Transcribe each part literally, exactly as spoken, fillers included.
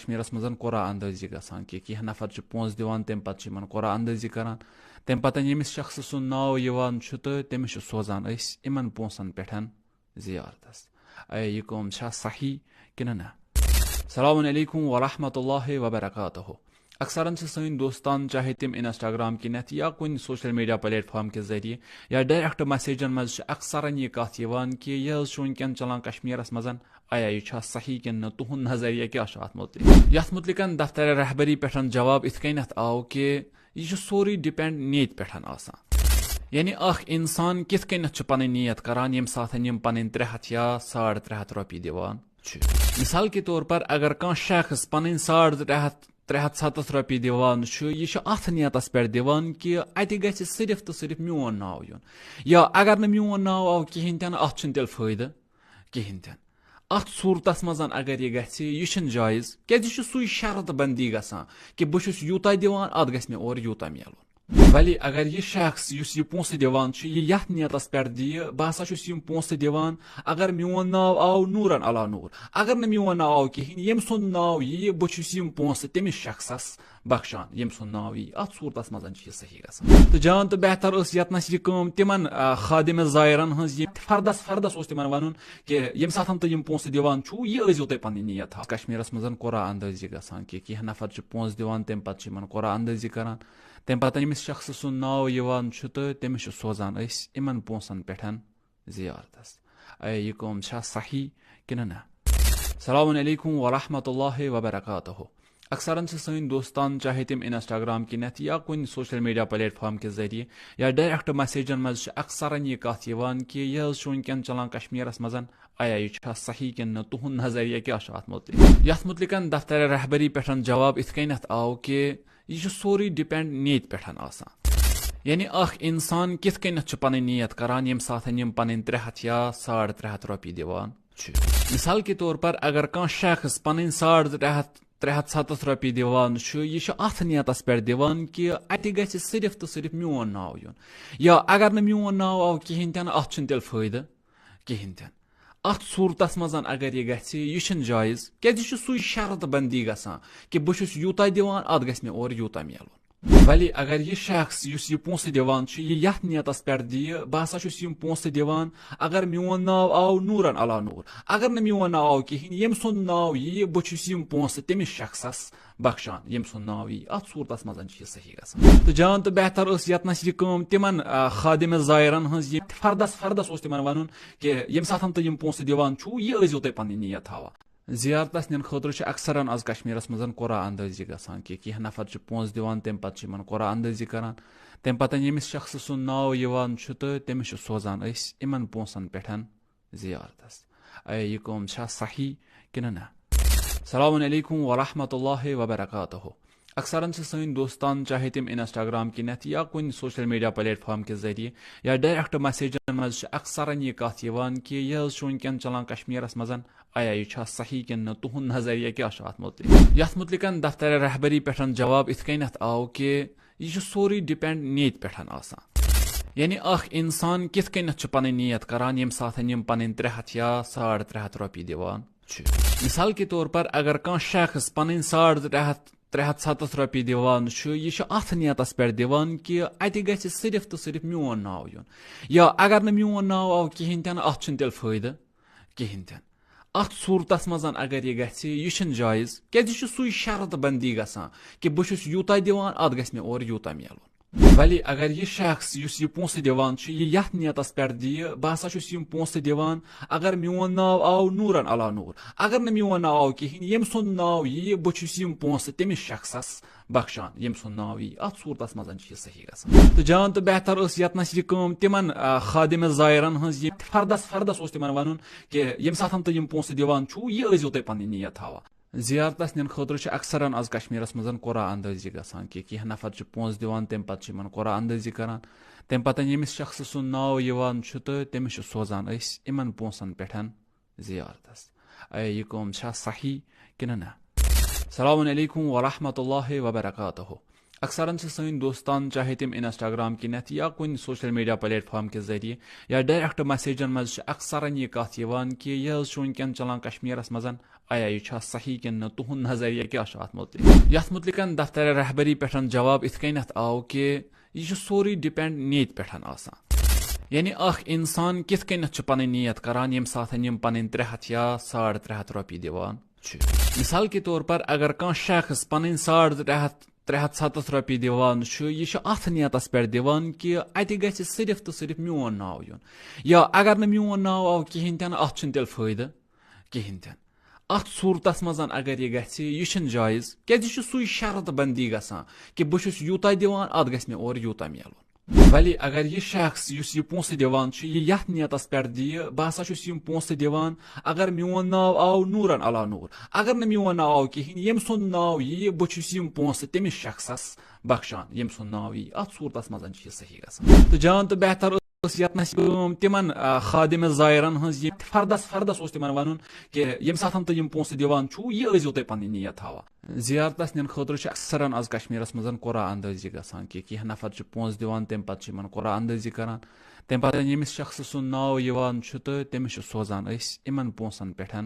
کشمیرس منٛز قرعہ اندٲزی گژھان کہِ کینٛہہ نفر چھِ پونٛسہٕ دِوان، تمہِ پتہٕ چھِ یِمن قرعہ اندٲزی کران، تمہِ پتہٕ ییٚمِس شخصہٕ سُنٛد ناو یِوان چھُ تہٕ تٔمِس چھِ سوزان أسۍ یِمن پونٛسن پٮ۪ٹھ زیارتس۔ اے، یہِ کٲم چھا صحیح کِنہٕ نہ؟ السلام علیکم ورحمۃ اللہ وبرکاتہ۔ اکثرن چھِ سٲنۍ دوستان، چاہے تِم انسٹاگرام کِنٮ۪تھ یا کُنہِ سوشل میڈیا پلیٹ فارم کہِ ذٔریعہٕ یا ڈائریکٹ میسیجن منٛز، چھِ اکثرن یہِ کتھ یِوان کہِ یہِ حظ چھُ وٕنکٮ۪ن چلان کشمیرس منٛز، آیا یہِ چھا صحیح کِنہٕ نہٕ؟ تُہُنٛد نظریہ کیٛاہ چھُ اتھ مُتعلق؟ یتھ مُتعلقن دفتر رہبری پٮ۪ٹھ جواب اِتھ کٔنٮ۪تھ آو کہِ یہِ چھُ سورُے ڈِپینڈ نیتہِ پٮ۪ٹھ آسان۔ یعنی اکھ انسان کِتھ کٔنٮ۪تھ چھُ پنٕنۍ نیت کران، ییٚمہِ ساتہٕ یِم پنٕنۍ ترٛےٚ ہتھ یا ساڑ ترٛےٚ ہتھ رۄپیہِ دِوان چھِ۔ مثال کے طور پر، اگر کانٛہہ شخص پنٕنۍ ساڑ ترٛےٚ ہتھ، ترٛےٚ ہتھ ستتھ رۄپیہِ دِوان چھُ، یہِ چھُ اتھ نیتس پٮ۪ٹھ دِوان کہِ اتہِ گژھِ صرف تہٕ صرف میون ناو یُن، یا اگر نہٕ میون ناو آو کِہینۍ تہِ نہٕ، اتھ چھُنہٕ تیٚلہِ فٲیدٕ کِہینۍ تہِ نہٕ۔ اتھ صورتس منٛز اگر یہِ گژھِ، یہِ چھُنہٕ جٲیز، کیازِ یہِ چھُ سُے شرط بندی گژھان کہِ بہٕ چھُس یوٗتاہ دِوان، اتھ گژھِ مےٚ اورٕ یوٗتاہ میلُن۔ ولی اگر یہِ شخص یُس یہِ پونٛسہٕ دِوان چھُ، یہِ یتھ نیتس پٮ۪ٹھ دِیہِ، بہٕ ہسا چھُس یِم پونٛسہٕ دِوان، اگر میون ناو آو نوٗرن علا نوٗر، اگر نہٕ میون ناو آو کِہینۍ، ییٚمۍ سُنٛد ناو یِیہِ، بہٕ چھُس یِم پونٛسہٕ تٔمِس شخصس بخشان، ییٚمۍ سُنٛد ناو یِیہِ، اتھ صورتس منٛز چھُ یہِ صحیح گژھان۔ تہٕ جان تہٕ بہتر ٲس یتنس یہِ کٲم تِمن، آ، خادم زائرن ہٕنٛز، یہِ فردس فردس اوس تِمن ونُن کہِ ییٚمہِ ساتہٕ تُہۍ یِم پونٛسہٕ دِوان چھُو، یہِ ٲسۍزیو تُہۍ پنٕنۍ نیت تھاوان۔ کشمیرس منٛز قرعہ اندٲزی گژھان کہِ کینٛہہ نفر چھِ پونٛسہٕ دِوان، تمہِ پتہٕ چھِ یِمن قرعہ اندٲزی کران، تمہِ پتہٕ ییٚمِس شخصہٕ سُنٛد ناو یِوان چھُ تہٕ تٔمِس چھِ سوزان أسۍ یِمن پونٛسن پٮ۪ٹھ زیارتس۔ اے، یہِ کٲم چھا صحیح کِنہٕ نہ؟ السلام علیکم ورحمۃ اللہ وبرکاتہ۔ اکثرن چھِ سٲنۍ دوستان، چاہے تِم انسٹاگرام کِنٮ۪تھ یا کُنہِ سوشل میڈیا پلیٹ فارم کہِ ذٔریعہٕ یا ڈائریکٹ میسیجن منٛز، چھِ اکثرن یہِ کتھ یِوان کہِ یہِ حظ چھُ وٕنکٮ۪ن چلان کشمیرس منٛز، آیا یہِ چھا صحیح کِنہٕ نہٕ؟ تُہُنٛد نظریہ کیٛاہ چھُ اتھ مُتعلق؟ یتھ مُتعلقن دفتر رہبری پٮ۪ٹھ جواب اِتھ کٔنٮ۪تھ آو کہِ یہِ چھُ سورُے ڈِپینڈ نیتہِ پٮ۪ٹھ آسان۔ یعنی اکھ انسان کِتھ کٔنٮ۪تھ چھُ پنٕنۍ نیت کران، ییٚمہِ ساتہٕ یِم پنٕنۍ ترٛےٚ ہتھ یا ساڑ ترٛےٚ ہتھ رۄپیہِ دِوان چھُ۔ مثال کے طور پر، اگر کانٛہہ شخص پنٕنۍ ساڑ ترٛےٚ ہتھ، ترٛےٚ ہتھ ستتھ رۄپیہِ دِوان چھُ، یہِ چھُ اتھ نیتس پٮ۪ٹھ دِوان کہِ اتہِ گژھِ صرف تہٕ صرف میون ناو یُن، یا اگر نہٕ میون ناو آو کِہینۍ تہِ نہٕ، اتھ چھُنہٕ تیٚلہِ فٲیدٕ کِہینۍ تہِ نہٕ۔ اتھ صورتس منٛز اگر یہِ گژھِ، یہِ چھُنہٕ جٲیز، کیازِ یہِ چھُ سُے شرط بندی گژھان کہِ بہٕ چھُس یوٗتاہ دِوان، اتھ گژھِ مےٚ اورٕ یوٗتاہ میلُن۔ ولی اگر یہِ شخص یُس یہِ پونٛسہٕ دِوان چھُ، یہِ یتھ نیتس پٮ۪ٹھ دِیہِ، بہٕ ہسا چھُس یِم پونٛسہٕ دِوان، اگر میون ناو آو نوٗرن علا نوٗر، اگر نہٕ میون ناو آو کِہینۍ، ییٚمۍ سُنٛد ناو یِیہِ، بہٕ چھُس یِم پونٛسہٕ تٔمِس شخصس بخشان، ییٚمۍ سُنٛد ناو یِیہِ، اتھ صورتس منٛز چھُ یہِ صحیح گژھان۔ تہٕ جان تہٕ بہتر ٲس یتنس یہِ کٲم تِمن، آ، خادم زائرن ہٕنٛز، یہِ فردس فردس اوس تِمن ونُن کہِ ییٚمہِ ساتہٕ تُہۍ یِم پونٛسہٕ دِوان چھُو، یہِ ٲسۍزیو تُہۍ پنٕنۍ نیت تھاوان۔ زیارتس نِنہٕ خٲطرٕ چھِ اکثرن از کشمیرس منٛز قرعہ اندٲزی گژھان کہِ کینٛہہ نفر چھِ پونٛسہٕ دِوان، تمہِ پتہٕ چھِ یِمن قرعہ اندٲزی کران، تمہِ پتہٕ ییٚمِس شخصہٕ سُنٛد ناو یِوان چھُ تہٕ تٔمِس چھِ سوزان أسۍ یِمن پونٛسن پٮ۪ٹھ زیارتس۔ اے، یہِ کٲم چھا صحیح کِنہٕ نہ؟ السلام علیکم ورحمۃ اللہ وبرکاتہ۔ اکثرن چھِ سٲنۍ دوستان، چاہے تِم انسٹاگرام کِنٮ۪تھ یا کُنہِ سوشل میڈیا پلیٹ فارم کہِ ذٔریعہٕ یا ڈائریکٹ میسیجن منٛز، چھِ اکثرن یہِ کتھ یِوان کہِ یہِ حظ چھُ وٕنکٮ۪ن چلان کشمیرس منٛز، آیا یہِ چھا صحیح کِنہٕ نہٕ؟ تُہُنٛد نظریہ کیٛاہ چھُ اتھ مُتعلق؟ یتھ مُتعلقن دفتر رہبری پٮ۪ٹھ جواب اِتھ کٔنٮ۪تھ آو کہِ یہِ چھُ سورُے ڈِپینڈ نیتہِ پٮ۪ٹھ آسان۔ یعنی اکھ انسان کِتھ کٔنٮ۪تھ چھُ پنٕنۍ نیت کران، ییٚمہِ ساتہٕ یِم پنٕنۍ ترٛےٚ ہتھ یا ساڑ ترٛےٚ ہتھ رۄپیہِ دِوان چھِ۔ مثال کے طور پر، اگر کانٛہہ شخص پنٕنۍ ساڑ ترٛےٚ ہتھ، ترٛےٚ ہتھ ستتھ رۄپیہِ دِوان چھُ، یہِ چھُ اتھ نیتس پٮ۪ٹھ دِوان کہِ اتہِ گژھِ صرف تہٕ صرف میون ناو یُن، یا اگر نہٕ میون ناو آو کِہینۍ تہِ نہٕ، اتھ چھُنہٕ تیٚلہِ فٲیدٕ کِہینۍ تہِ نہٕ۔ اتھ صورتس منٛز اگر یہِ گژھِ، یہِ چھُنہٕ جٲیز، کیازِ یہِ چھُ سُے شرط بندی گژھان کہِ بہٕ چھُس یوٗتاہ دِوان، اتھ گژھِ مےٚ اورٕ یوٗتاہ میلُن۔ ولی اگر یہِ شخص یُس یہِ پونٛسہٕ دِوان چھُ، یہِ یتھ نیتس پٮ۪ٹھ دِیہِ، بہٕ ہسا چھُس یِم پونٛسہٕ دِوان، اگر میون ناو آو نوٗرن علا نوٗر، اگر نہٕ میون ناو آو کِہینۍ، ییٚمۍ سُنٛد ناو یِیہِ، بہٕ چھُس یِم پونٛسہٕ تٔمِس شخصس بخشان، ییٚمۍ سُنٛد ناو یِیہِ، اتھ صورتس منٛز چھُ یہِ صحیح گژھان۔ تہٕ جان تہٕ بہتر ٲس یتنس یہِ کٲم تِمن، آ، خادم زائرن ہٕنٛز، یہِ فردس فردس اوس تِمن ونُن کہِ ییٚمہِ ساتہٕ تُہۍ یِم پونٛسہٕ دِوان چھُو، یہِ ٲسۍزیو تُہۍ پنٕنۍ نیت تھاوان۔ زیارتس نِنہٕ خٲطرٕ چھِ اکثرن از کشمیرس منٛز قرعہ اندٲزی گژھان کہِ کینٛہہ نفر چھِ پونٛسہٕ دِوان، تمہِ پتہٕ چھِ یِمن قرعہ اندٲزی کران، تمہِ پتہٕ ییٚمِس شخصہٕ سُنٛد ناو یِوان چھُ تہٕ تٔمِس چھِ سوزان أسۍ یِمن پونٛسن پٮ۪ٹھ زیارتس۔ اے، یہِ کٲم چھا صحیح کِنہٕ نہ؟ السلام علیکم ورحمۃ اللہ وبرکاتہ۔ اکثرن چھِ سٲنۍ دوستان، چاہے تِم انسٹاگرام کِنٮ۪تھ یا کُنہِ سوشل میڈیا پلیٹ فارم کہِ ذٔریعہٕ یا ڈائریکٹ میسیجن منٛز، چھِ اکثرن یہِ کتھ یِوان کہِ یہِ حظ چھُ وٕنکٮ۪ن چلان کشمیرس منٛز، آیا یہِ چھا صحیح کِنہٕ نہٕ، تُہُنٛد نظریہ کیٛاہ چھُ اتھ مُتعلق؟ یتھ مُتعلقن دفتر رہبری پٮ۪ٹھ جواب یِتھ کٔنٮ۪تھ آو کہِ یہِ چھُ سورُے ڈِپینڈ نیت پٮ۪ٹھ آسان۔ یعنی اکھ انسان کِتھ کٔنٮ۪تھ چھُ پنٕنۍ نیت کران، ییٚمہِ ساتہٕ یِم پنٕنۍ ترٛےٚ ہتھ یا ساڑ ترٛےٚ ہتھ رۄپیہِ دِوان چھِ۔ مثال کے طور پر، اگر کانٛہہ شخص پنٕنۍ ساڑ ترٛےٚ ہتھ، ترٛےٚ ہتھ ستتھ رۄپیہِ دِوان چھُ، یہِ چھُ اتھ نیتس پٮ۪ٹھ دِوان کہِ اتہِ گژھِ صرف تہٕ صرف میون ناو یُن، یا اگر نہٕ میون ناو آو کِہینۍ تہِ نہٕ، اتھ چھُنہٕ تیٚلہِ فٲیدٕ کِہینۍ تہِ نہٕ۔ اتھ صورتس منٛز اگر یہِ گژھِ، یہِ چھُنہٕ جٲیز، کیازِ یہِ چھُ سُے شرط بندی گژھان کہِ بہٕ چھُس یوٗتاہ دِوان، اتھ گژھِ مےٚ اورٕ یوٗتاہ میلُن۔ ولی اگر یہِ شخص یُس یہِ پونٛسہٕ دِوان چھُ، یہِ یتھ نیتس پٮ۪ٹھ دِیہِ، بہٕ ہسا چھُس یِم پونٛسہٕ دِوان، اگر میون ناو آو نوٗرن علا نوٗر، اگر نہٕ میون ناو آو کِہینۍ، ییٚمۍ سُنٛد ناو یِیہِ، بہٕ چھُس یِم پونٛسہٕ تٔمِس شخصس بخشان، ییٚمۍ سُنٛد ناو یِیہِ۔ اتھ صورتس منٛز چھُ یہِ صحیح گژھان۔ تہٕ جان تہٕ بہتر ٲس یتنس کٲم تِمن، آ، خادم زائرن ہٕنٛز، یہِ فردس فردس اوس تِمن ونُن کہِ ییٚمہِ ساتہٕ تُہۍ یِم پونٛسہٕ دِوان چھُو، یہِ ٲسۍزیو تُہۍ پنٕنۍ نیت تھاوان۔ زیارتس نِنہٕ خٲطرٕ چھُ اکثرن از کشمیرس منٛز قرعہ اندٲزی گژھان کہِ کینٛہہ نفر چھِ پونٛسہٕ دِوان، تمہِ پتہٕ چھِ یِمن قرعہ اندٲزی کران، تمہِ پتہٕ ییٚمِس شخصہٕ سُنٛد ناو یِوان چھُ تہٕ تٔمِس چھِ سوزان أسۍ یِمن پونٛسن پٮ۪ٹھ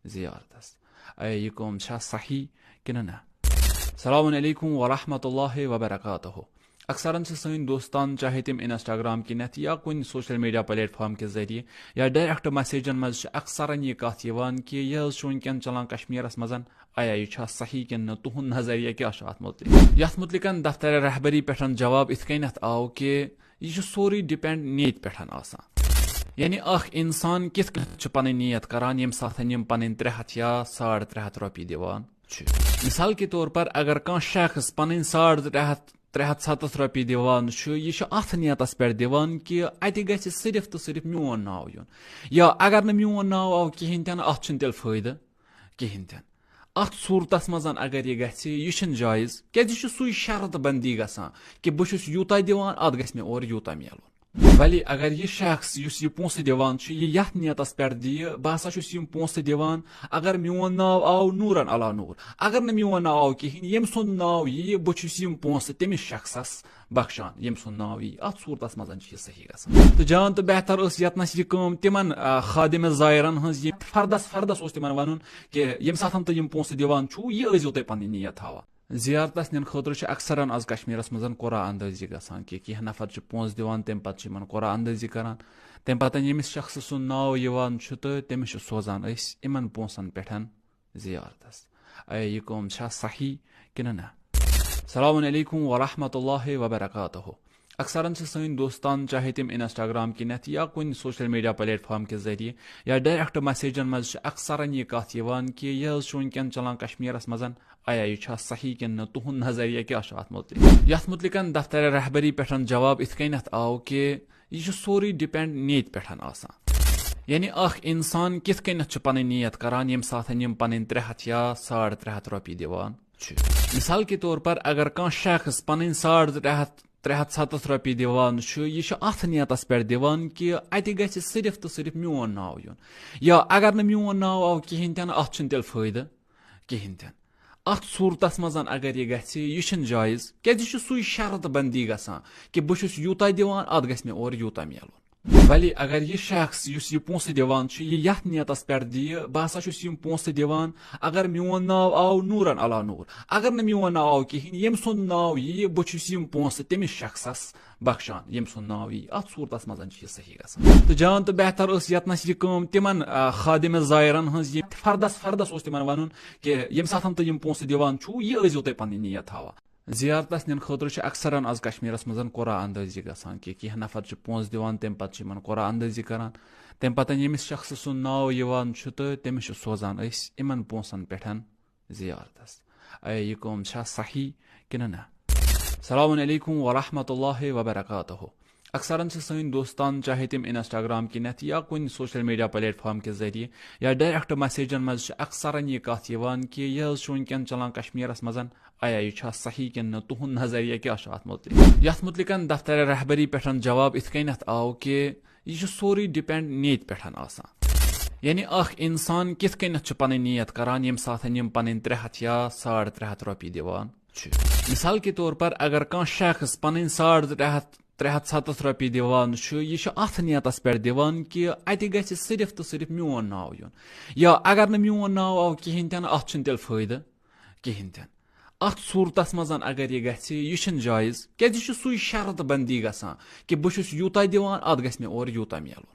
زیارتس۔ اے، یہِ کٲم چھا صحیح کِنہٕ نہ؟ السلام علیکم ورحمۃ اللہ وبرکاتہ۔ اکثرن چھِ سٲنۍ دوستان، چاہے تِم انسٹاگرام کِنٮ۪تھ یا کُنہِ سوشل میڈیا پلیٹ فارم کہِ ذٔریعہٕ یا ڈائریکٹ میسیجن منٛز، چھِ اکثرن یہِ کتھ یِوان کہِ یہِ حظ چھُ وٕنکٮ۪ن چلان کشمیرس منٛز، آیا یہِ چھا صحیح کِنہٕ نہٕ، تُہُنٛد نظریہ کیٛاہ چھُ اتھ مُتعلق؟ یتھ مُتعلقن دفتر رہبری پٮ۪ٹھ جواب یِتھ کٔنٮ۪تھ آو کہِ یہِ چھُ سورُے ڈِپینڈ نیتہِ پٮ۪ٹھ آسان۔ یعنی اکھ انسان کِتھ کٔنۍ چھُ پنٕنۍ نیت کران، ییٚمہِ ساتہٕ یِم پنٕنۍ ترٛےٚ ہتھ یا ساڑ ترٛےٚ ہتھ رۄپیہِ دِوان چھِ۔ مثال کے طور پر، اگر کانٛہہ شخص پنٕنۍ ساڑ ترٛےٚ ہتھ، ترٛےٚ ہتھ ستتھ رۄپیہِ دِوان چھُ، یہِ چھُ اتھ نیتس پٮ۪ٹھ دِوان کہِ اتہِ گژھِ صرف تہٕ صرف میون ناو یُن، یا اگر نہٕ میون ناو آو کِہینۍ تہِ نہٕ، اتھ چھُنہٕ تیٚلہِ فٲیدٕ کِہینۍ تہِ نہٕ۔ اتھ صورتس منٛز اگر یہِ گژھِ، یہِ چھُنہٕ جٲیز، کیازِ یہِ چھُ سُے شرط بندی گژھان کہِ بہٕ چھُس یوٗتاہ دِوان، اتھ گژھِ مےٚ اورٕ یوٗتاہ میلُن۔ ولی اگر یہِ شخص یُس یہِ پونٛسہٕ دِوان چھُ، یہِ یتھ نیتس پٮ۪ٹھ دِیہِ، بہٕ ہسا چھُس یِم پونٛسہٕ دِوان، اگر میون ناو آو نوٗرن علا نوٗر، اگر نہٕ میون ناو آو کِہینۍ، ییٚمۍ سُنٛد ناو یِیہِ، بہٕ چھُس یِم پونٛسہٕ تٔمِس شخصس بخشان، ییٚمۍ سُنٛد ناو یِیہِ۔ اتھ صورتس منٛز چھُ یہِ صحیح گژھان۔ تہٕ جان تہٕ بہتر ٲس یتنس یہِ کٲم تِمن، آ، خادم زائرن ہٕنٛز، یہِ فردس فردس اوس تِمن ونُن کہِ ییٚمہِ ساتہٕ تُہۍ یِم پونٛسہٕ دِوان چھُو، یہِ ٲسۍزیو تُہۍ پنٕنۍ نیت تھاوان۔ زیارتس نِنہٕ خٲطرٕ چھِ اکثرن از کشمیرس منٛز قرعہ اندٲزی گژھان کہِ کینٛہہ نفر چھِ پونٛسہٕ دِوان، تمہِ پتہٕ چھِ یِمن قرعہ اندٲزی کران۔ تمہِ پتہٕ ییٚمِس شخصہٕ سُنٛد ناو یِوان چھُ تہٕ تٔمِس چھِ سوزان أسۍ یِمن پونٛسن پٮ۪ٹھ زیارتس۔ اے، یہِ کٲم چھا صحیح کِنہٕ نہ؟ السلام علیکم ورحمۃ اللہ وبرکاتہ۔ اکثرن چھِ سٲنۍ دوستان، چاہے تِم انسٹاگرام کِنٮ۪تھ یا کُنہِ سوشل میڈیا پلیٹ فارم کہِ ذٔریعہٕ یا ڈائریکٹ میسیجن منٛز، چھِ اکثرن یہِ کتھ یِوان کہِ یہِ حظ چھُ وٕنکٮ۪ن چلان کشمیرس منٛز، آیا یہِ چھا صحیح کِنہٕ نہٕ، تُہُنٛد نظریہ کیٛاہ چھُ اتھ مُتعلق؟ یتھ مُتعلقن دفتر رہبری پٮ۪ٹھ جواب یِتھ کٔنٮ۪تھ آو کہِ یہِ چھُ سورُے ڈِپینڈ نیتہِ پٮ۪ٹھ آسان۔ یعنی اکھ انسان کِتھ کٔنٮ۪تھ چھُ پنٕنۍ نیت کران، ییٚمہِ ساتہٕ یِم پنٕنۍ ترٛےٚ ہتھ یا ساڑ ترٛےٚ ہتھ رۄپیہِ دِوان چھِ۔ مثال کے طور پر، اگر کانٛہہ شخص پنٕنۍ ساڑ ترٛےٚ ہتھ، ترٛےٚ ہتھ ستتھ رۄپیہِ دِوان چھُ، یہِ چھُ اتھ نیتس پٮ۪ٹھ دِوان کہِ اتہِ گژھِ صرف تہٕ صرف میون ناو یُن، یا اگر نہٕ میون ناو آو کِہینۍ تہِ نہٕ، اتھ چھُنہٕ تیٚلہِ فٲیدٕ کِہینۍ تہِ نہٕ۔ اتھ صورتس منٛز اگر یہِ گژھِ، یہِ چھُنہٕ جٲیز، کیازِ یہِ چھُ سُے شرط بندی گژھان کہِ بہٕ چھُس یوٗتاہ دِوان، اتھ گژھِ مےٚ اورٕ یوٗتاہ میلُن۔ ولی اگر یہِ شخص یُس یہِ پونٛسہٕ دِوان چھُ، یہِ یتھ نیتس پٮ۪ٹھ دِیہِ، بہٕ ہسا چھُس یِم پونٛسہٕ دِوان، اگر میون ناو آو نوٗرن علا نوٗر، اگر نہٕ میون ناو آو کِہینۍ، ییٚمۍ سُنٛد ناو یِیہِ، بہٕ چھُس یِم پونٛسہٕ تٔمِس شخصس بخشان، ییٚمۍ سُنٛد ناو یِیہِ۔ اتھ صورتس منٛز چھُ یہِ صحیح گژھان۔ تہٕ جان تہٕ بہتر ٲس یتنس یہِ کٲم تِمن، آ، خادم زائرن ہٕنٛز، یہِ فردس فردس اوس تِمن ونُن کہِ ییٚمہِ ساتہٕ تُہۍ یِم پونٛسہٕ دِوان چھُو، یہِ ٲسۍزیو تُہۍ پنٕنۍ نیت تھاوان۔ زیارتس نِنہٕ خٲطرٕ چھِ اکثرن از کشمیرس منٛز قرعہ اندٲزی گژھان کہِ کینٛہہ نفر چھِ پونٛسہٕ دِوان، تمہِ پتہٕ چھِ یِمن قرعہ اندٲزی کران۔ تمہِ پتہٕ ییٚمِس شخصہٕ سُنٛد ناو یِوان چھُ تہٕ تٔمِس چھِ سوزان أسۍ یِمن پونٛسن پٮ۪ٹھ زیارتس۔ اے، یہِ کٲم چھا صحیح کِنہٕ نہ؟ السلام علیکم ورحمۃ اللہ وبرکاتہ۔ اکثرن چھِ سٲنۍ دوستان، چاہے تِم انسٹاگرام کِنٮ۪تھ یا کُنہِ سوشل میڈیا پلیٹ فارم کہِ ذٔریعہٕ یا ڈائریکٹ میسیجن منٛز، چھِ اکثرن یہِ کتھ یِوان کہِ یہِ حظ چھُ وٕنکٮ۪ن چلان کشمیرس منٛز، آیا یہِ چھا صحیح کِنہٕ نہٕ، تُہُنٛد نظریہ کیٛاہ چھُ اتھ مُتعلق؟ یتھ مُتعلقن دفتر رہبری پٮ۪ٹھ جواب یِتھ کٔنٮ۪تھ آو کہِ یہِ چھُ سورُے ڈِپینڈ نیتہِ پٮ۪ٹھ آسان۔ یعنی اکھ انسان کِتھ کٔنٮ۪تھ چھُ پنٕنۍ نیت کران، ییٚمہِ ساتہٕ یِم پنٕنۍ ترٛےٚ ہتھ یا ساڑ ترٛےٚ ہتھ رۄپیہِ دِوان چھُ۔ مثال کے طور پر اگر کانٛہہ شخص پنٕنۍ ساڑ ترٛےٚ ہتھ ترٛےٚ ہتھ ستتھ رۄپیہِ دِوان چھُ، یہِ چھُ اتھ نیتس پٮ۪ٹھ دِوان کہِ اتہِ گژھِ صرف تہٕ صرف میون ناو یُن، یا اگر نہٕ میون ناو آو کِہینۍ تہِ نہٕ، اتھ چھُنہٕ تیٚلہِ فٲیدٕ کِہینۍ تہِ نہٕ۔ اتھ صورتس منٛز اگر یہِ گژھِ، یہِ چھُنہٕ جٲیز، کیازِ یہِ چھُ سُے شرط بندی گژھان کہِ بہٕ چھُس یوٗتاہ دِوان، اتھ گژھِ مےٚ اورٕ یوٗتاہ میلُن۔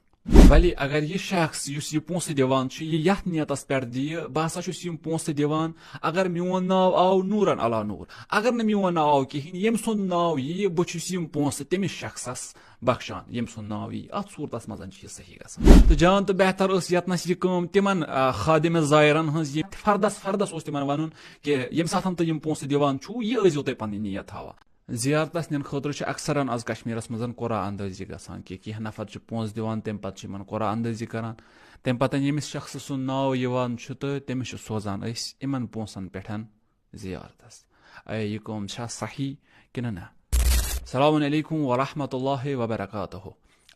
ولی اگر یہِ شخص یُس یہِ پونٛسہٕ دِوان چھُ، یہِ یتھ نیتس پٮ۪ٹھ دِیہِ، بہٕ ہسا چھُس یِم پونٛسہٕ دِوان، اگر میون ناو آو نوٗرن علا نوٗر، اگر نہٕ میون ناو آو کِہینۍ، ییٚمۍ سُنٛد ناو یِیہِ، بہٕ چھُس یِم پونٛسہٕ تٔمِس شخصس بخشان، ییٚمۍ سُنٛد ناو یِیہِ، اتھ صورتس منٛز چھُ یہِ صحیح گژھان۔ تہٕ جان تہٕ بہتر ٲس یتنس یہِ کٲم تِمن، آ، خادم زائرن ہٕنٛز، یہِ فردس فردس اوس تِمن ونُن کہِ ییٚمہِ ساتہٕ تُہۍ یِم پونٛسہٕ دِوان چھُو، یہِ ٲسۍزیو تُہۍ پنٕنۍ نیت تھاوان۔ زیارتس نِنہٕ خٲطرٕ چھِ اکثرن از کشمیرس منٛز قرعہ اندٲزی گژھان کہِ کینٛہہ نفر چھِ پونٛسہٕ دِوان، تمہِ پتہٕ چھِ یِمن قرعہ اندٲزی کران، تمہِ پتہٕ ییٚمِس شخصہٕ سُنٛد ناو یِوان چھُ تہٕ تٔمِس چھِ سوزان أسۍ یِمن پونٛسن پٮ۪ٹھ زیارتس۔ اے، یہِ کٲم چھا صحیح کِنہٕ نہ؟ السلام علیکم ورحمۃ اللہ وبرکاتہ۔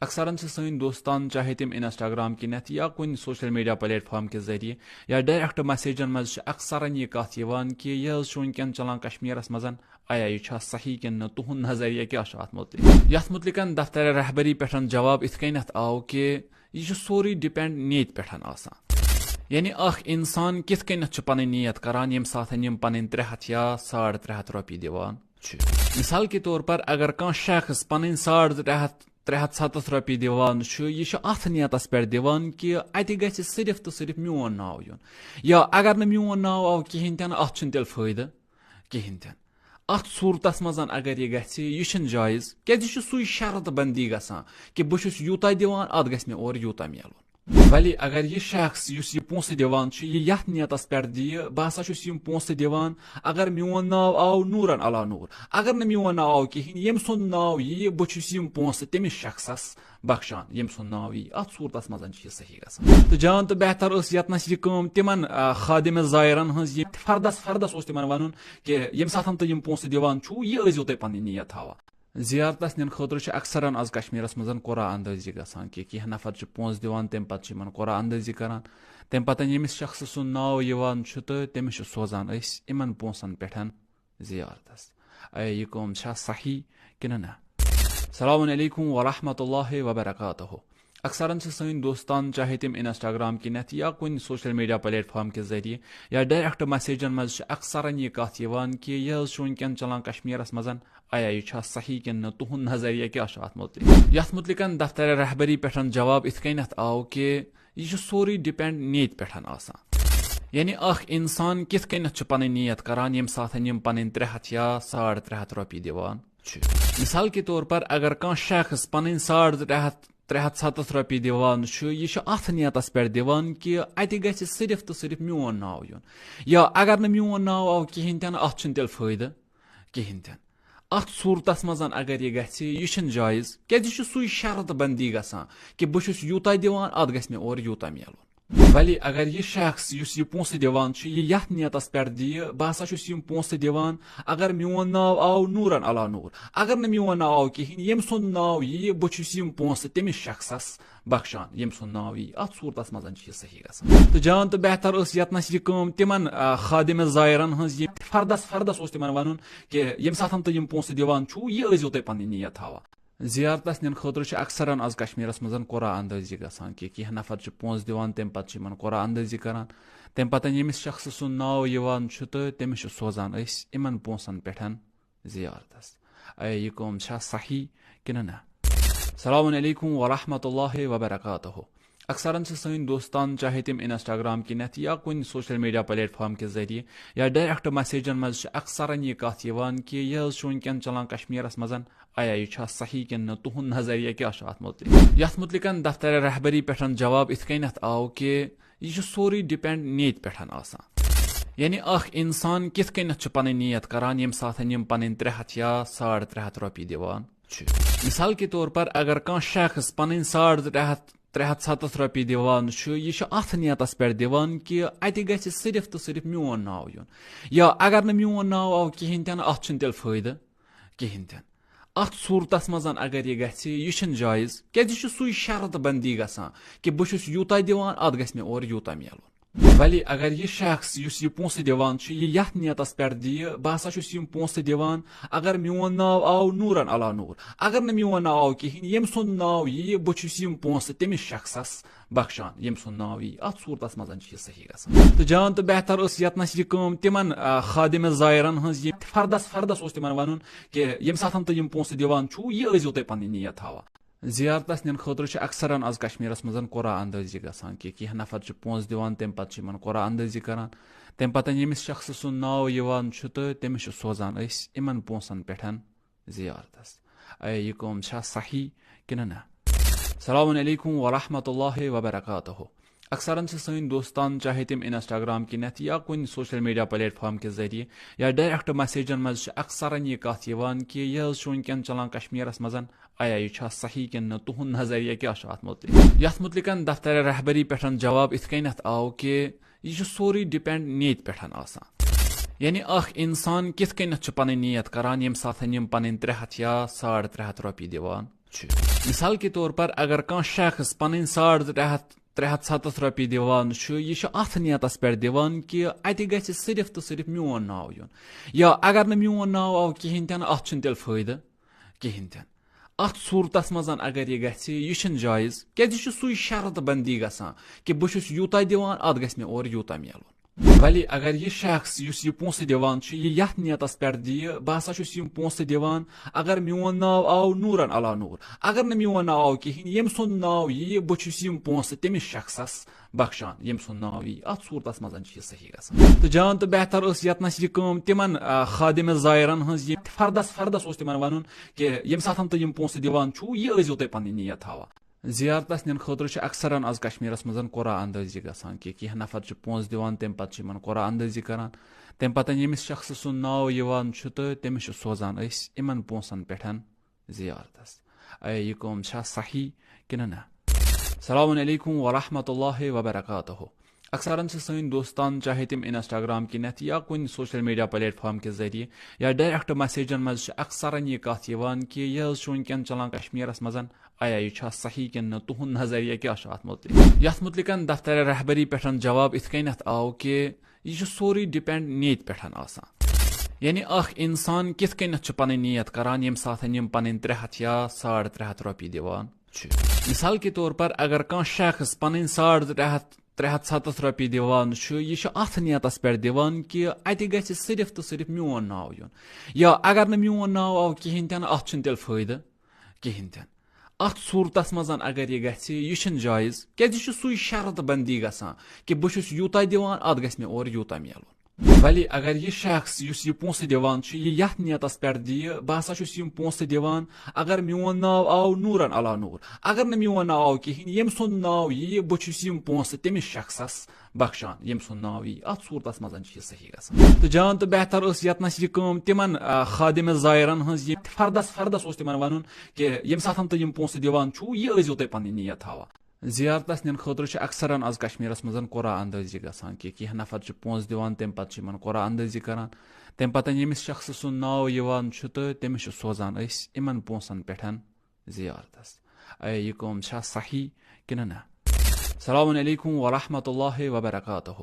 اکثرن چھِ سٲنۍ دوستان، چاہے تِم انسٹاگرام کِنٮ۪تھ یا کُنہِ سوشل میڈیا پلیٹ فارم کہِ ذٔریعہٕ یا ڈائریکٹ میسیجن منٛز، چھِ اکثرن یہِ کتھ یِوان کہِ یہِ حظ چھُ وٕنکیٚن چلان کشمیرس منٛز، آیا یہِ چھا صحیح کِنہٕ نہٕ؟ تُہُنٛد نظریہ کیٛاہ چھُ اتھ مُتعلق؟ یتھ مُتعلقن دفتر رہبری پٮ۪ٹھ جواب اِتھ کٔنٮ۪تھ آو کہِ یہِ چھُ سورُے ڈِپینڈ نیتہِ پٮ۪ٹھ آسان۔ یعنی اکھ انسان کِتھ کٔنٮ۪تھ چھُ پنٕنۍ نیت کران، ییٚمہِ ساتہٕ یِم پنٕنۍ ترٛےٚ ہتھ یا ساڑ ترٛےٚ ہتھ رۄپیہِ دِوان چھُ۔ مثال کے طور پر اگر کانٛہہ شخص پنٕنۍ ساڑ ترٛےٚ ہتھ، ترٛےٚ ہتھ ستتھ رۄپیہِ دِوان چھُ، یہِ چھُ اتھ نیتس پٮ۪ٹھ دِوان کہِ اتہِ گژھِ صرف تہٕ صرف میون ناو یُن، یا اگر نہٕ میون ناو آو کِہینۍ تہِ نہٕ، اتھ چھُنہٕ تیٚلہِ فٲیدٕ کِہینۍ تہِ نہٕ۔ اتھ صورتس منٛز اگر یہِ گژھِ، یہِ چھُنہٕ جٲیز، کیازِ یہِ چھُ سُے شرط بندی گژھان کہِ بہٕ چھُس یوٗتاہ دِوان، اتھ گژھِ مےٚ اورٕ یوٗتاہ میلُن۔ ولی اگر یہِ شخص یُس یہِ پونٛسہٕ دِوان چھُ، یہِ یتھ نیتس پٮ۪ٹھ دِیہِ، بہٕ ہسا چھُس یِم پونٛسہٕ دِوان، اگر میون ناو آو نوٗرن علا نوٗر، اگر نہٕ میون ناو آو کِہینۍ، ییٚمۍ سُنٛد ناو یِیہِ، بہٕ چھُس یِم پونٛسہٕ تٔمِس شخصس بخشان، ییٚمۍ سُنٛد ناو یِیہِ، اتھ صورتس منٛز چھُ یہِ صحیح گژھان۔ تہٕ جان تہٕ بہتر ٲس یتنس یہِ کٲم تِمن، آ، خادم زائرن ہٕنٛز، یہِ فردس فردس اوس تِمن ونُن کہِ ییٚمہِ ساتہٕ تُہۍ یِم پونٛسہٕ دِوان چھُو، یہِ ٲسۍزیو تُہۍ پنٕنۍ نیت تھاوان۔ زیارتس نِنہٕ خٲطرٕ چھِ اکثرن از کشمیرس منٛز قرعہ اندٲزی گژھان کہِ کینٛہہ نفر چھِ پونٛسہٕ دِوان، تمہِ پتہٕ چھِ یِمن قرعہ اندٲزی کران، تمہِ پتہٕ ییٚمِس شخصہٕ سُنٛد ناو یِوان چھُ تہٕ تٔمِس چھِ سوزان أسۍ یِمن پونٛسن پٮ۪ٹھ زیارتس۔ اے، یہِ کٲم چھا صحیح کِنہٕ نہ؟ السلام علیکم ورحمۃ اللہ وبرکاتہ۔ اکثرن چھِ سٲنۍ دوستان، چاہے تِم انسٹاگرام کِنٮ۪تھ یا کُنہِ سوشل میڈیا پلیٹ فارم کہِ ذٔریعہٕ یا ڈائریکٹ میسیجن منٛز، چھِ اکثرن یہِ کتھ یِوان کہِ یہِ حظ چھُ وٕنکیٚن چلان کشمیرس منٛز، آیا یہِ چھا صحیح کِنہٕ نہٕ؟ تُہُنٛد نظریہ کیٛاہ چھُ اتھ مُتعلق؟ یتھ مُتعلقن دفتر رہبری پٮ۪ٹھ جواب اِتھ کٔنٮ۪تھ آو کہِ یہِ چھُ سورُے ڈِپینڈ نیتہِ پٮ۪ٹھ آسان۔ یعنی اکھ انسان کِتھ کٔنٮ۪تھ چھُ پنٕنۍ نیت کران، ییٚمہِ ساتہٕ یِم پنٕنۍ ترٛےٚ ہتھ یا ساڑ ترٛےٚ ہتھ رۄپیہِ دِوان چھُ۔ مثال کے طور پر اگر کانٛہہ شخص پنٕنۍ ساڑ ترٛےٚ ہتھ، ترٛےٚ ہتھ ستتھ رۄپیہِ دِوان چھُ، یہِ چھُ اتھ نیتس پٮ۪ٹھ دِوان کہِ اتہِ گژھِ صرف تہٕ صرف میون ناو یُن، یا اگر نہٕ میون ناو آو کِہینۍ تہِ نہٕ، اتھ چھُنہٕ تیٚلہِ فٲیدٕ کِہینۍ تہِ نہٕ۔ اتھ صورتس منٛز اگر یہِ گژھِ، یہِ چھُنہٕ جٲیز، کیازِ یہِ چھُ سُے شرط بندی گژھان کہِ بہٕ چھُس یوٗتاہ دِوان، اتھ گژھِ مےٚ اورٕ یوٗتاہ میلُن۔ ولی اگر یہِ شخص یُس یہِ پونٛسہٕ دِوان چھُ، یہِ یتھ نیتس پٮ۪ٹھ دِیہِ، بہٕ ہسا چھُس یِم پونٛسہٕ دِوان، اگر میون ناو آو نوٗرن علا نوٗر، اگر نہٕ میون ناو آو کِہینۍ، ییٚمۍ سُنٛد ناو یِیہِ، بہٕ چھُس یِم پونٛسہٕ تٔمِس شخصس بخشان، ییٚمۍ سُنٛد ناو یِیہِ، اتھ صورتس منٛز چھُ یہِ صحیح گژھان۔ تہٕ جان تہٕ بہتر ٲس یتنس یہِ کٲم تِمن، آ، خادم زائرن ہٕنٛز، یہِ فردس فردس اوس تِمن ونُن کہِ ییٚمہِ ساتہٕ تُہۍ یِم پونٛسہٕ دِوان چھُو، یہِ ٲسۍزیو تُہۍ پنٕنۍ نیت تھاوان۔ زیارتس نِنہٕ خٲطرٕ چھِ اکثرن از کشمیرس منٛز قرعہ اندٲزی گژھان کہِ کینٛہہ نفر چھِ پونٛسہٕ دِوان، تمہِ پتہٕ چھِ یِمن قرعہ اندٲزی کران، تمہِ پتہٕ ییٚمِس شخصہٕ سُنٛد ناو یِوان چھُ تہٕ تٔمِس چھِ سوزان أسۍ یِمن پونٛسن پٮ۪ٹھ زیارتس۔ اے، یہِ کٲم چھا صحیح کِنہٕ نہ؟ السلام علیکم ورحمۃ اللہ وبرکاتہ۔ اکثرن چھِ سٲنۍ دوستان، چاہے تِم انسٹاگرام کِنٮ۪تھ یا کُنہِ سوشل میڈیا پلیٹ فارم کہِ ذٔریعہٕ یا ڈائریکٹ میسیجن منٛز، چھِ اکثرن یہِ کتھ یِوان کہِ یہِ حظ چھُ وٕنکیٚن چلان کشمیرس منٛز، آیا یہِ چھا صحیح کِنہٕ نہٕ؟ تُہُنٛد نظریہ کیٛاہ چھُ اتھ مُتعلق؟ یتھ مُتعلقن دفتر رہبری پٮ۪ٹھ جواب اِتھ کٔنٮ۪تھ آو کہِ یہِ چھُ سورُے ڈِپینڈ نیتہِ پٮ۪ٹھ آسان۔ یعنی اکھ انسان کِتھ کٔنٮ۪تھ چھُ پنٕنۍ نیت کران، ییٚمہِ ساتہٕ یِم پنٕنۍ ترٛےٚ ہتھ یا ساڑ ترٛےٚ ہتھ رۄپیہِ دِوان چھِ۔ مثال کے طور پر اگر کانٛہہ شخص پنٕنۍ ساڑ ترٛےٚ ہتھ، ترٛےٚ ہتھ ستتھ رۄپیہِ دِوان چھُ، یہِ چھُ اتھ نیتس پٮ۪ٹھ دِوان کہِ اتہِ گژھِ صرف تہٕ صرف میون ناو یُن، یا اگر نہٕ میون ناو آو کِہینۍ تہِ نہٕ، اتھ چھُنہٕ تیٚلہِ فٲیدٕ کِہینۍ تہِ نہٕ۔ اتھ صورتس منٛز اگر یہِ گژھِ، یہِ چھُنہٕ جٲیز، کیازِ یہِ چھُ سُے شرط بندی گژھان کہِ بہٕ چھُس یوٗتاہ دِوان، اتھ گژھِ مےٚ اورٕ یوٗتاہ میلُن۔ ولی اگر یہِ شخص یُس یہِ پونٛسہٕ دِوان چھُ، یہِ یتھ نیتس پٮ۪ٹھ دِیہِ، بہٕ ہسا چھُس یِم پونٛسہٕ دِوان، اگر میون ناو آو نوٗرن علا نوٗر، اگر نہٕ میون ناو آو کِہیٖنۍ، ییٚمۍ سُنٛد ناو یِیہِ، بہٕ چھُس یِم پونٛسہٕ تٔمِس شخصس بخشان، ییٚمۍ سُنٛد ناو یِیہِ۔ اتھ صوٗرتس منٛز چھُ یہِ صحیح گژھان۔ تہٕ جان تہٕ بہتر ٲس یتنس یہِ کٲم تِمن، آ، خادمِ زائرن ہٕنٛز، یِم فردس فردس اوس تِمن ونُن کہِ ییٚمہِ ساتہٕ تُہۍ یِم پونٛسہٕ دِوان چھُو، یہِ ٲسۍزیو تُہۍ پنٕنۍ نیت تھاوان۔ زیارتس نِنہٕ خٲطرٕ چھُ اکثرن از کشمیرس منٛز قرعہ اندٲزی گژھان کہِ کینٛہہ نفر چھِ پونٛسہٕ دِوان، تمہِ پتہٕ چھِ یِمن قرعہ اندٲزی کران۔ تمہِ پتہٕ ییٚمِس شخصہٕ سُنٛد ناو یِوان چھُ تہٕ تٔمِس چھِ سوزان أسۍ یِمن پونٛسن پٮ۪ٹھ زیارتس۔ اے، یہِ کٲم چھا صحیح کِنہٕ نہ؟ السلام علیکم ورحمۃ اللہ وبرکاتہ۔ اکثرن چھِ سٲنۍ دوستان، چاہے تِم انسٹاگرام کِنٮ۪تھ یا کُنہِ سوشل میڈیا پلیٹ فارم کہِ ذٔریعہٕ یا ڈائریکٹ میسیجن منٛز، چھِ اکثرن یہِ کتھ یِوان کہِ یہِ حظ چھُ وٕنکٮ۪ن چلان کشمیرس منٛز، آیا یہِ چھا صحیح کِنہٕ نہٕ؟ تُہُنٛد نظریہ کیٛاہ چھُ اتھ مُتعلق؟ یتھ مُتعلقن دفتر رہبری پٮ۪ٹھ جواب یِتھ کٔنٮ۪تھ آو کہِ یہِ چھُ سورُے ڈِپینڈ نیتہِ پٮ۪ٹھ آسان۔ یعنی اکھ انسان کِتھ کٔنٮ۪تھ چھُ پنٕنۍ نیت کران، ییٚمہِ ساتہٕ یِم پنٕنۍ ترٛےٚ ہتھ یا ساڑ ترٛےٚ ہتھ رۄپیہِ دِوان چھِ۔ مثال کے طور پر، اگر کانٛہہ شخص پنٕنۍ ساڑ ترٛےٚ ہتھ، ترٛےٚ ہتھ ستتھ رۄپیہِ دِوان چھُ، یہِ چھُ اتھ نیتس پٮ۪ٹھ دِوان کہِ اتہِ گژھِ صرف تہٕ صرف میون ناو یُن، یا اگر نہٕ میون ناو آو کِہینۍ تہِ نہٕ، اتھ چھُنہٕ تیٚلہِ فٲیدٕ کِہینۍ تہِ نہٕ۔ اتھ صوٗرتس منٛز اگر یہِ گژھِ، یہِ چھُنہٕ جٲیز، کیازِ یہِ چھُ سُے شرط بندی گژھان کہِ بہٕ چھُس یوٗتاہ دِوان، اتھ گژھِ مےٚ اورٕ یوٗتاہ میلُن۔ ولی اگر یہِ شخص یُس یہِ پونٛسہٕ دِوان چھُ، یہِ یتھ نیتس پٮ۪ٹھ دِیہِ، بہٕ ہسا چھُس یِم پونٛسہٕ دِوان، اگر میون ناو آو نوٗرن علا نوٗر، اگر نہٕ میون ناو آو کِہینۍ، ییٚمۍ سُنٛد ناو یِیہِ، بہٕ چھُس یِم پونٛسہٕ تٔمِس شخصس بخشان، ییٚمۍ سُنٛد ناو یِیہِ۔ اتھ صوٗرتس منٛز چھُ یہِ صحیح گژھان۔ تہٕ جان تہٕ بہتر ٲس یتنس یہِ کٲم تِمن، آ، خادمِ زائرن ہٕنٛز، یہِ فردس فردس اوس تِمن ونُن کہِ ییٚمہِ ساتہٕ تُہۍ یِم پونٛسہٕ دِوان چھُو، یہِ ٲسۍزیو تُہۍ پنٕنۍ نیت تھاوان۔ زیارتس نِنہٕ خٲطرٕ چھِ اکثرن از کشمیرس منٛز قرعہ اندٲزی گژھان کہِ کینٛہہ نفر چھِ پونٛسہٕ دِوان، تمہِ پتہٕ چھِ یِمن قرعہ اندٲزی کران۔ تمہِ پتہٕ ییٚمِس شخصہٕ سُنٛد ناو یِوان چھُ تہٕ تٔمِس چھِ سوزان أسۍ یِمن پونٛسن پٮ۪ٹھ زیارتس۔ اے، یہِ کٲم چھا صحیح کِنہٕ نہ؟ السلام علیکم ورحمۃ اللہ وبرکاتہ۔ اکثرن چھِ سٲنۍ دوستان، چاہے تِم انسٹاگرام کِنٮ۪تھ یا کُنہِ سوشل میڈیا پلیٹ فارم کہِ ذٔریعہٕ یا ڈائریکٹ میسیجن منٛز، چھِ اکثرن یہِ کتھ یِوان کہِ یہِ حظ چھُ وٕنکٮ۪ن چلان کشمیرس منٛز، آیا یہِ چھا صحیح کِنہٕ نہٕ؟ تُہُنٛد نظریہ کیٛاہ چھُ اتھ مُتعلق؟ یتھ مُتعلقن دفتر رہبری پٮ۪ٹھ جواب یِتھ کٔنٮ۪تھ آو کہِ یہِ چھُ سورُے ڈِپینڈ نیتہِ پٮ۪ٹھ آسان۔ یعنی اکھ انسان کِتھ کٔنٮ۪تھ چھُ پنٕنۍ نیت کران، ییٚمہِ ساتہٕ یِم پنٕنۍ ترٛےٚ ہتھ یا ساڑ ترٛےٚ ہتھ رۄپیہِ دِوان چھِ۔ مثال کے طور پر، اگر کانٛہہ شخص پنٕنۍ ساڑ ترٛےٚ ہتھ، ترٛےٚ ہتھ ستتھ رۄپیہِ دِوان چھُ، یہِ چھُ اتھ نیتس پٮ۪ٹھ دِوان کہِ اتہِ گژھِ صرف تہٕ صرف میون ناو یُن، یا اگر نہٕ میون ناو آو کِہینۍ تہِ نہٕ، اتھ چھُنہٕ تیٚلہِ فٲیدٕ کِہینۍ تہِ نہٕ۔ اتھ صوٗرتس منٛز اگر یہِ گژھِ، یہِ چھُنہٕ جٲیز، کیازِ یہِ چھُ سُے شرط بندی گژھان کہِ بہٕ چھُس یوٗتاہ دِوان، اتھ گژھِ مےٚ اورٕ یوٗتاہ میلُن۔ ولی اگر یہِ شخص یُس یہِ پونٛسہٕ دِوان چھُ، یہِ یتھ نیتس پٮ۪ٹھ دِیہِ، بہٕ ہسا چھُس یِم پونٛسہٕ دِوان، اگر میون ناو آو نوٗرن علا نوٗر، اگر نہٕ میون ناو آو کِہینۍ، ییٚمۍ سُنٛد ناو یِیہِ، بہٕ چھُس یِم پونٛسہٕ تٔمِس شخصس بخشان، ییٚمۍ سُنٛد ناو یِیہِ۔ اتھ صوٗرتس منٛز چھُ یہِ صحیح گژھان۔ تہٕ جان تہٕ بہتر ٲس یتنس یہِ کٲم تِمن، آ، خادمِ زائرن ہٕنٛز، یہِ فردس فردس اوس تِمن ونُن کہِ ییٚمہِ ساتہٕ تُہۍ یِم پونٛسہٕ دِوان چھُو، یہِ ٲسۍزیو تُہۍ پنٕنۍ نیت تھاوان۔ زیارتس نِنہٕ خٲطرٕ چھِ اکثرن از کشمیرس منٛز قرعہ اندٲزی گژھان کہِ کینٛہہ نفر چھِ پونٛسہٕ دِوان، تمہِ پتہٕ چھِ یِمن قرعہ اندٲزی کران۔ تمہِ پتہٕ ییٚمِس شخصہٕ سُنٛد ناو یِوان چھُ تہٕ تٔمِس چھِ سوزان أسۍ یِمن پونٛسن پٮ۪ٹھ زیارتس۔ اے، یہِ کٲم چھا صحیح کِنہٕ نہ؟ السلام علیکم ورحمۃ اللہ وبرکاتہ۔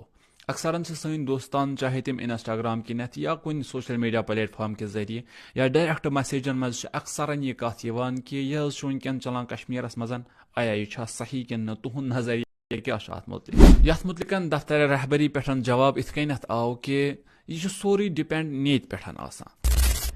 اکثرن چھِ سٲنۍ دوستان، چاہے تِم انسٹاگرام کِنٮ۪تھ یا کُنہِ سوشل میڈیا پلیٹ فارم کہِ ذٔریعہٕ یا ڈائریکٹ میسیجن منٛز، چھِ اکثرن یہِ کتھ یِوان کہِ یہِ حظ چھُ وٕنکٮ۪ن چلان کشمیرس منٛز، آیا یہِ چھا صحیح کِنہٕ نہٕ؟ تُہُنٛد نظریہ کیٛاہ چھُ اتھ مُتعلق؟ یتھ مُتعلقن دفتر رہبری پٮ۪ٹھ جواب یِتھ کٔنٮ۪تھ آو کہِ یہِ چھُ سورُے ڈِپینڈ نیتہِ پٮ۪ٹھ آسان۔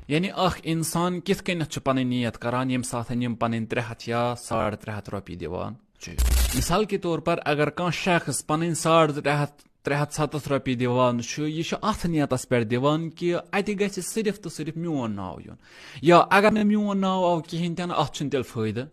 یعنی اکھ انسان کِتھ کٔنٮ۪تھ چھُ پنٕنۍ نیت کران، ییٚمہِ ساتہٕ یِم پنٕنۍ ترٛےٚ ہتھ یا ساڑ ترٛےٚ ہتھ رۄپیہِ دِوان چھُ۔ مثال کے طور پر، اگر کانٛہہ شخص پنٕنۍ ساڑ ترٛےٚ ہتھ، ترٛےٚ ہتھ ستتھ رۄپیہِ دِوان چھُ، یہِ چھُ اتھ نیتس پٮ۪ٹھ دِوان کہِ اتہِ گژھِ صرف تہٕ صرف میون ناو یُن، یا اگر نہٕ میون ناو آو کِہینۍ تہِ نہٕ، اتھ چھُنہٕ تیٚلہِ فٲیدٕ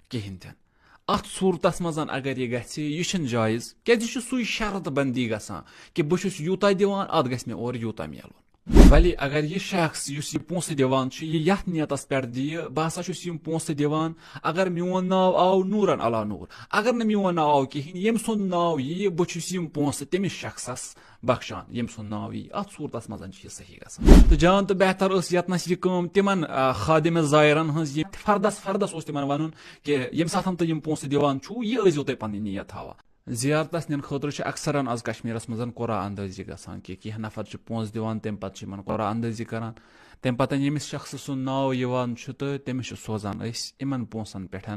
کِہینۍ تہِ نہٕ۔ اتھ صوٗرتس منٛز اگر یہِ گژھِ، یہِ چھُنہٕ جٲیز، کیازِ یہِ چھُ سُے شرط بندی گژھان کہِ بہٕ چھُس یوٗتاہ دِوان، اتھ گژھِ مےٚ اورٕ یوٗتاہ میلُن۔ ولی اگر یہِ شخص یُس یہِ پونٛسہٕ دِوان چھُ، یہِ یتھ نیتس پٮ۪ٹھ دِیہِ، بہٕ ہسا چھُس یِم پونٛسہٕ دِوان، اگر میون ناو آو نوٗرن علا نوٗر، اگر نہٕ میون ناو آو کِہینۍ، ییٚمۍ سُنٛد ناو یِیہِ، بہٕ چھُس یِم پونٛسہٕ تٔمِس شخصس بخشان، ییٚمۍ سُنٛد ناو یِیہِ۔ اتھ صوٗرتس منٛز چھُ یہِ صحیح گژھان۔ تہٕ جان تہٕ بہتر ٲس یتنس یہِ کٲم تِمن، آ، خادمِ زائرن ہٕنٛز، یہِ فردس فردس اوس تِمن ونُن کہِ ییٚمہِ ساتہٕ تُہۍ یِم پونٛسہٕ دِوان چھُو، یہِ ٲسۍزیو تُہۍ پنٕنۍ نیت تھاوان۔ زیارتس نِنہٕ خٲطرٕ چھِ اکثرن از کشمیرس منٛز قرعہ اندٲزی گژھان، کہِ کینٛہہ نفر چھِ پونٛسہٕ دِوان، تمہِ پتہٕ چھِ یِمن قرعہ اندٲزی کران۔ تمہِ پتہٕ ییٚمِس شخصہٕ سُنٛد ناو یِوان چھُ تہٕ تٔمِس چھِ سوزان أسۍ یِمن پونٛسن پٮ۪ٹھ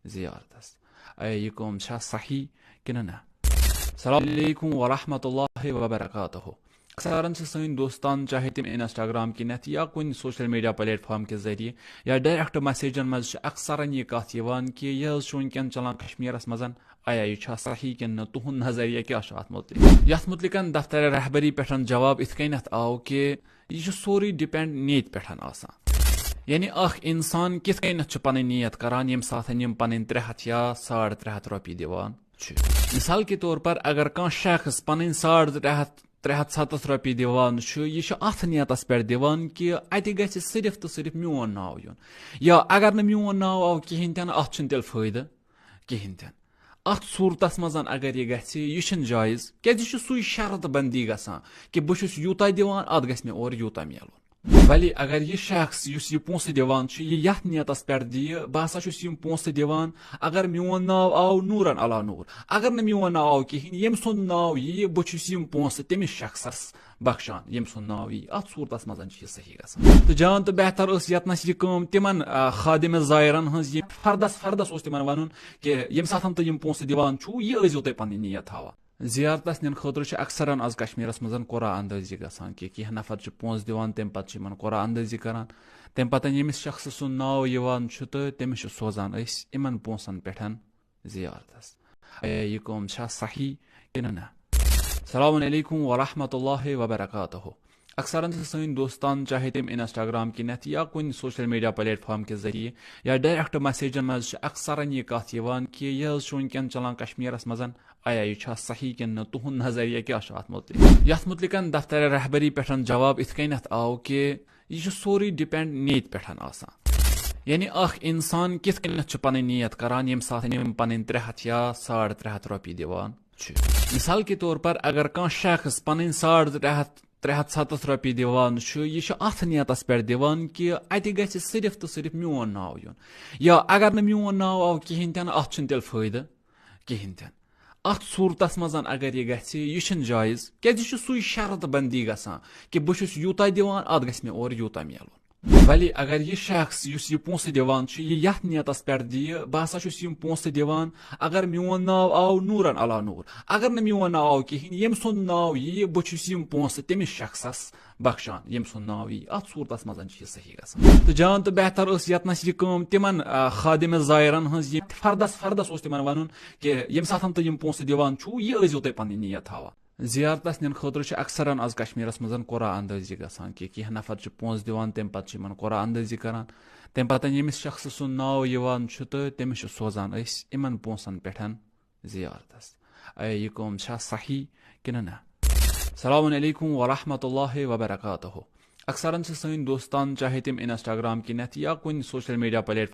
زیارتس۔ اے، یہِ کٲم چھا صحیح کِنہٕ نہ؟ السلام علیکم ورحمۃ اللہ وبرکاتہ۔ اکثرن چھِ سٲنۍ دوستان، چاہے تِم انسٹاگرام کِنٮ۪تھ یا کُنہِ سوشل میڈیا پلیٹ فارم کہِ ذٔریعہٕ یا ڈائریکٹ میسیجن منٛز، چھِ اکثرن یہِ کتھ یِوان کہِ یہِ حظ چھُ وٕنکٮ۪ن چلان کشمیرس منٛز، آیا یہِ چھا صحیح کِنہٕ نہٕ؟ تُہُنٛد نظریہ کیٛاہ چھُ اتھ متعلق؟ یتھ متعلقن دفتر رہبری پٮ۪ٹھ جواب یِتھ کٔنٮ۪تھ آو کہِ یہِ چھُ سورُے ڈپینڈ نیت پٮ۪ٹھ آسان۔ یعنی اکھ انسان کِتھ کٔنٮ۪تھ چھُ پنٕنۍ نیت کران، ییٚمہِ ساتہٕ یِم پنٕنۍ ترٛےٚ ہتھ یا ساڑ ترٛےٚ ہتھ رۄپیہِ دِوان چھِ۔ مثال کے طور پر، اگر کانٛہہ شخص پنٕنۍ ساڑ ترٛےٚ ہتھ، ترٛےٚ ہتھ ستتھ رۄپیہِ دِوان چھُ، یہِ چھُ اتھ نیتس پٮ۪ٹھ دِوان کہِ اتہِ گژھِ صرف تہٕ صرف میون ناو یُن، یا اگر نہٕ میون ناو آو کِہینۍ تہِ نہٕ، اتھ چھُنہٕ تیٚلہِ فٲیدٕ کِہینۍ تہِ نہٕ۔ اتھ صورتس منٛز اگر یہِ گژھِ، یہِ چھُنہٕ جٲیز، کیازِ یہِ چھُ سُے شرط بندی گژھان کہِ بہٕ چھُس یوٗتاہ دِوان، اتھ گژھِ مےٚ اورٕ یوٗتاہ میلُن۔ بھلے اگر یہِ شخص یُس یہِ پونٛسہٕ دِوان چھُ، یہِ یتھ نیتس پٮ۪ٹھ دِیہِ، بہٕ ہسا چھُس یِم پونٛسہٕ دِوان، اگر میون ناو آو نوٗرن علا نوٗر، اگر نہٕ میون ناو آو کِہینۍ، ییٚمۍ سُنٛد ناو یِیہِ، بہٕ چھُس یِم پونٛسہٕ تٔمِس شخصس بخشان، ییٚمۍ سُنٛد ناو یِیہِ۔ اتھ صورتس منٛز چھُ یہِ صحیح گژھان۔ تہٕ جان تہٕ بہتر ٲس یتنس یہِ کٲم تِمن، آ، خادم زائرن ہٕنٛز، یہِ فردس فردس اوس تِمن ونُن کہِ ییٚمہِ ساتہٕ تُہۍ یِم پونٛسہٕ دِوان چھُو، یہِ ٲسۍزیو تُہۍ پنٕنۍ نیت تھاوان۔ زیارتس نِنہٕ خٲطرٕ چھِ اکثرن از کشمیرس منٛز قرعہ اندٲزی گژھان، کہِ کینٛہہ نفر چھِ پونٛسہٕ دِوان، تمہِ پتہٕ چھِ یِمن قرعہ اندٲزی کران۔ تمہِ پتہٕ ییٚمِس شخصہٕ سُنٛد ناو یِوان چھُ تہٕ تٔمِس چھِ سوزان أسۍ یِمن پونٛسن پٮ۪ٹھ زیارتس۔ اے، یہِ کٲم چھا صحیح کِنہٕ نہ؟ السلام علیکم ورحمۃ اللہ وبرکاتہ۔ اکثرن چھِ سٲنۍ دوستان، چاہے تِم انسٹاگرام کِنٮ۪تھ یا کُنہِ سوشل میڈیا پلیٹ فارم کہِ ذٔریعہٕ یا ڈائریکٹ میسیجن منٛز، چھِ اکثرن یہِ کتھ یِوان کہِ یہِ حظ چھُ وٕنکٮ۪ن چلان کشمیرس منٛز، آیا یہِ چھا صحیح کِنہٕ نہٕ؟ تُہُنٛد نظریہ کیٛاہ چھُ اتھ متعلق؟ یتھ متعلقن دفتر رہبری پٮ۪ٹھ جواب یِتھ کٔنٮ۪تھ آو کہِ یہِ چھُ سورُے ڈپینڈ نیت پٮ۪ٹھ آسان۔ یعنی اکھ انسان کِتھ کٔنٮ۪تھ چھُ پنٕنۍ نیت کران، ییٚمہِ ساتہٕ یِم پنٕنۍ ترٛےٚ ہتھ یا ساڑ ترٛےٚ ہتھ رۄپیہِ دِوان چھِ۔ مثال کے طور پر، اگر کانٛہہ شخص پنٕنۍ ساڑ ترٛےٚ ہتھ، ترٛےٚ ہتھ ستتھ رۄپیہِ دِوان چھُ، یہِ چھُ اتھ نیتس پٮ۪ٹھ دِوان کہِ اتہِ گژھِ صرف تہٕ صرف میون ناو یُن، یا اگر نہٕ میون ناو آو کِہینۍ تہِ نہٕ، اتھ چھُنہٕ تیٚلہِ فٲیدٕ کِہینۍ تہِ نہٕ۔ اتھ صورتس منٛز اگر یہِ گژھِ، یہِ چھُنہٕ جٲیز، کیازِ یہِ چھُ سُے شرط بندی گژھان کہِ بہٕ چھُس یوٗتاہ دِوان، اتھ گژھِ مےٚ اورٕ یوٗتاہ میلُن۔ بھلے اگر یہِ شخص یُس یہِ پونٛسہٕ دِوان چھُ، یہِ یتھ نیتس پٮ۪ٹھ دِیہِ، بہٕ ہسا چھُس یِم پونٛسہٕ دِوان، اگر میون ناو آو نوٗرن علا نوٗر، اگر نہٕ میون ناو آو کِہینۍ، ییٚمۍ سُنٛد ناو یِیہِ، بہٕ چھُس یِم پونٛسہٕ تٔمِس شخصس بخشان، ییٚمۍ سُنٛد ناو یِیہِ۔ اتھ صورتس منٛز چھُ یہِ صحیح گژھان۔ تہٕ جان تہٕ بہتر ٲس یتنس یہِ کٲم تِمن، آ، خادم زائرن ہٕنٛز، یہِ فردس فردس اوس تِمن ونُن کہِ ییٚمہِ ساتہٕ تُہۍ یِم پونٛسہٕ دِوان چھُو، یہِ ٲسۍزیو تُہۍ پنٕنۍ نیت تھاوان۔ زیارتس نِنہٕ خٲطرٕ چھِ اکثرن از کشمیرس منٛز قرعہ اندٲزی گژھان، کہِ کینٛہہ نفر چھِ پونٛسہٕ دِوان، تمہِ پتہٕ چھِ یِمن قرعہ اندٲزی کران۔ تمہِ پتہٕ ییٚمِس شخصہٕ سُنٛد ناو یِوان چھُ تہٕ تٔمِس چھِ سوزان أسۍ یِمن پونٛسن پٮ۪ٹھ زیارتس۔ اے، یہِ کٲم چھا صحیح کِنہٕ نہ؟ السلام علیکم ورحمۃ اللہ وبرکاتہ۔ اکثرن چھِ سٲنۍ دوستان، چاہے تِم انسٹاگرام کِنٮ۪تھ یا کُنہِ سوشل میڈیا پلیٹ